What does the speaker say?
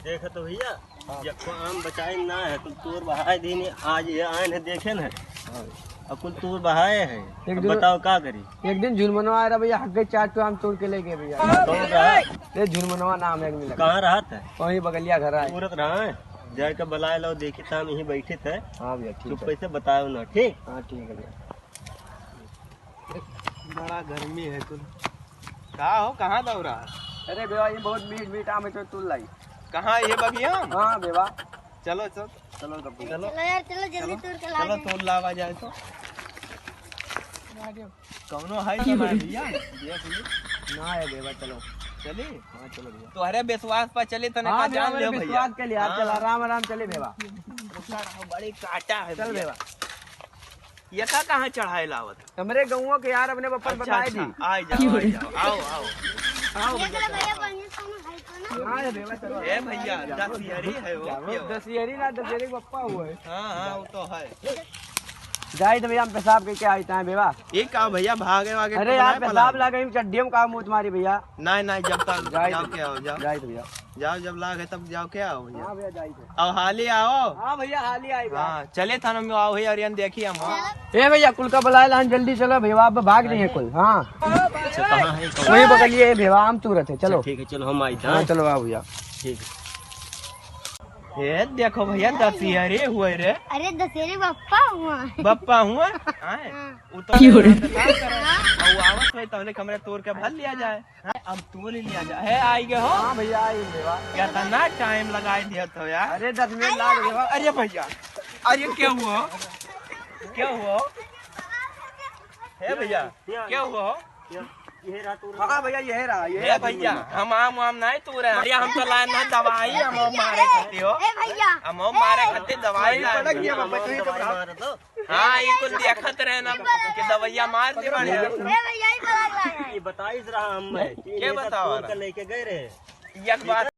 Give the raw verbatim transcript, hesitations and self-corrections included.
देख तो भइया, हाँ। यक्को आम बचाए ना है, कुल तोर बहाए दीन, आज ये आए हैं देखे न है। हाँ। अब कुल तोर बहाए हैं। एक अब दिन बताओ का करी? एक दिन झुनमनवा आए रहा भइया, हक गई चार ठो आम तोड़ के ले गए भइया। कौन रहा? ये झुनमनवा नाम है एक मिला। कहाँ रहत है? वहीं बगलिया घर आए। तोरत रहा है? जाए के बुलाए लो, देखी त हम यहीं बैठे थे। हाँ भइया, ठीक है। चुप्पे से बताओ ना, ठीक? हाँ, ठीक है भइया। बड़ा गर्मी है कुल। का हो, कहाँ दौरा है? अरे भइया, ये बहुत मीठ मीठ आम है, तो तू लाई। कहाँ ये बगिया? हाँ भइया। चलो, चलो। चलो तब। चलो। चलो यार, चलो जल्दी चलो। तोड़ के ला चलो, जाए। तोड़ लावा जाए तो। कौनो है तो ना भइया? देख ली। ना है भइया, चलो। चली? हाँ, चलो भइया। तोहरे विश्वास पर चली, तने हाँ का भइया, जान हमारे लियो भइया। विश्वास के लिए, हाँ। चल, आराम, आराम चली भइया। रुका रहो, बड़ी काटा है चल भइया। भइया। ये का कहाँ चढ़ाए लावत? हमरे गौवा के यार, अपने बप्पा अच्छा, बताए अच्छा, दी। आ जाओ, आ जाओ, आओ, आओ। आओ ये भइया, चलो भइया, चलो। बढ़िया से ना, भाई को ना। हाँ, ये भइया, चलो। ए भइया, दसिहरी है वो, क्या वो? दसिहरी ना, दसिहरी के बप्पा हुआ है। हाँ, हाँ, वो तो है। जाई तो भइया, हम पेशाब करके आई ताए भइया। ये का भइया, भागे वागे अरे तो यार, नहीं पेशाब पलाए। लागे, हम चड्डी में का मुँह तुम्हारी भइया। नहीं, नहीं, जब तक जाई जाओ तो। के आओ, जाओ। जाई तो भइया। जाओ, जब लागे तब जाओ के आओ भइया। हाँ भइया, जाई तो। अब हाली आओ। हाँ भइया, हाली आई भइया। हाँ, चले थाना में आओ भइया, अरियन देखी हम। ए भइया, कुल का बुलाए लान, जल्दी चलो भइया, अब भाग जाइए कुल। हाँ। अच्छा, कहाँ है, कौन? वही बगलिए है भइया, आम तूरत है, चलो। अच्छा, ठीक है, चलो हम आई हाँ, हाँ। चलो आओ भइया। ठीक है। ए, देखो भइया, दसिहरी हुए रे। अरे, दसिहरी बप्पा हुआ। बप्पा हुआ? आए? हाँ। उ तो क्यों रे? रात का करे। हाँ। और वो आवत हुए, तहले कमरे तोड़ के भर लिया जाए। हाँ, अब तोड़ लिया जाए। है, आई गए हो? हाँ भइया, आई भइया। कितना टाइम लगाए दिया तो यार। अरे, दस मिनट लाग गए हो। अरे भइया, अरे क्या हुआ? क्या हुआ? हे भइया, क्या हुआ? ये रहा तू। हाँ भइया, ये रहा, ये हे रहा भइया, तू। हम आम वाम नहीं तू रहे। भइया, हम तो लाए ना दवाई, हम आम मारे खाती हो। ए भइया। हम आम मारे खाती दवाई वही लाए। पटक दिया बाबा, तू ही तो दवाई रहा। मार दो। हाँ, ये कुल देखत रहे ना कि दवाइया मार दे बाड़े। ए भइया, ये पटक लाए हैं। ये बताइस रहा हम मैं। के बतावा रहा? लेके गए रहे। एक बात